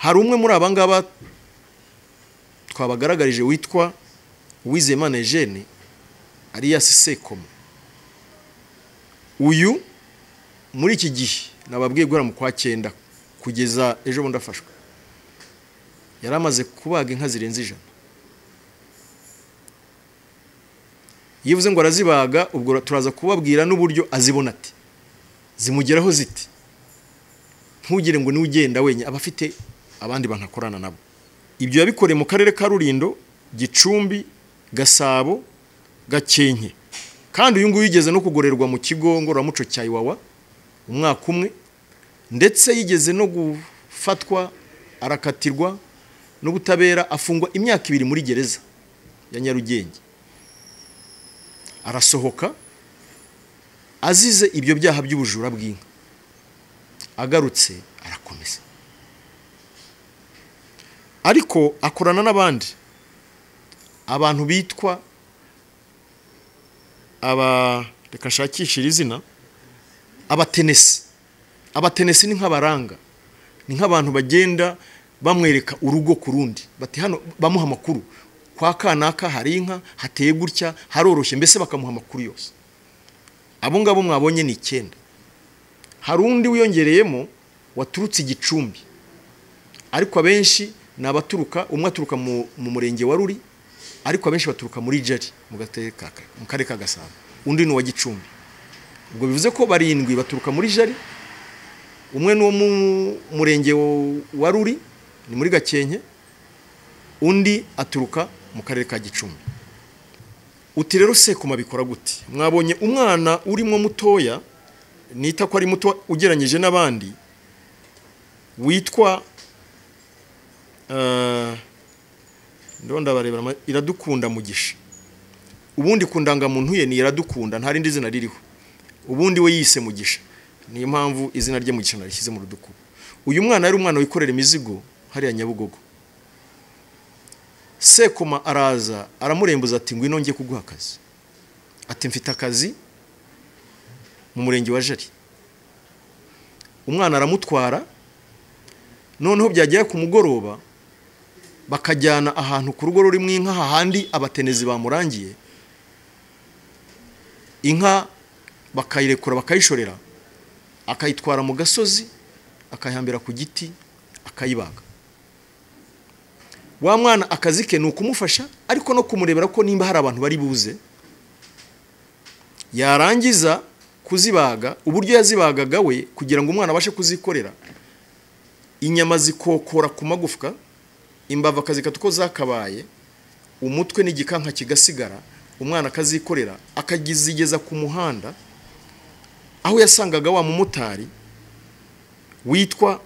Hari umwe muri aba ngaba twabagaragarije witwa Uwizeyimana Eugene alias Sekoma. Uyu muri iki gihe nababwiye guhera mu kwa 9 kugeza ejo bundi afashwe, yari amaze kubaga inka zirenze 100. Iyo uvuze ngo arazibaga, ubwo turaza kubabwira n'uburyo azibona ati zimugeraho ziti. Ntugire ngo niwe ugenda wenyine, aba afite abandi bantu akorana nabo. Ibyo yabikoreye mu karere ka Rulindo, Gicumbi, Gasabo, Gakenke. Kandi uyu nguyu yigeze no kugorerwa mu kigo ngororamuco cya Iwawa umwaka umwe, ndetse yigeze no gufatwa arakatirwa n'ubutabera afungwa imyaka 2 muri gereza ya Nyarugenge. Arasohoka azize ibyo byaha by'ubujura bw'inka. Agarutse arakomeza, ariko akorana n'abandi abantu bitwa aba, reka nshakishire izina, abatenesi. Abatenesi ni nk'abaranga, ni nk'abantu bagenda bamwereka urugo ku rundi, bati hano bamuha amakuru kwa kanaka hari inka, hateye gutya, haroroshye, mbese bakamuha amakuru yose. Abo ngabo mwabonye ni 9. Hari undi wiyongereyemo waturutse Gicumbi, ariko abenshi ni abaturuka, umwe aturuka mu murenge wa Ruri, ariko abenshi baturuka muri Jari mu karere ka Gasabo, undi ni uwa Gicumbi. Ubwo bivuze ko 7 baturuka muri Jari, umwe ni uwo mu murenge wa Ruri ni muri Gakenke, undi aturuka mu karere ka Gicumbi. Uti rero Sekoma bikora gute? Mwabonye umwana urimo mutoya, nita ko ari muto ugeranyije n'abandi, witwa ndonda barebera Iradukunda Mugisha. Ubundi ku ndangamuntu ye ni Iradukunda, nta rindi zina ririho. Ubundi we yise Mugisha, niyo mpamvu izina rye Mugisha narishyize mu ruduku. Uyu mwana yari umwana wikorera imizigo hariya Nyabugogo. Sekoma araza aramurembuza ati ngwino ngiye kuguha akazi. Ati mfite akazi mu murenge wa Jari. Umwana aramutwara, noneho byagera ku mugoroba bakajyana ahantu ku rugo rurimo inka, hahandi abatenezi bamurangiye inka, bakayirekura bakayishorera, akayitwara mu gasozi, akayihambira ku giti, akayibaga. Wa mwana akazi ke ni ukumufasha, ariko no kumurebera ko nimba hari abantu bari buze. Yarangiza kuzibaga, uburyo yazibagaga we kugira ngo umwana abashe kuzikorera, inyama zikokora ku magufwa, imbavu akazikata uko zakabaye, umutwe n'igikanka kigasigara, umwana akazikorera akagizigeza ku muhanda, aho yasangaga wa mumotari witwa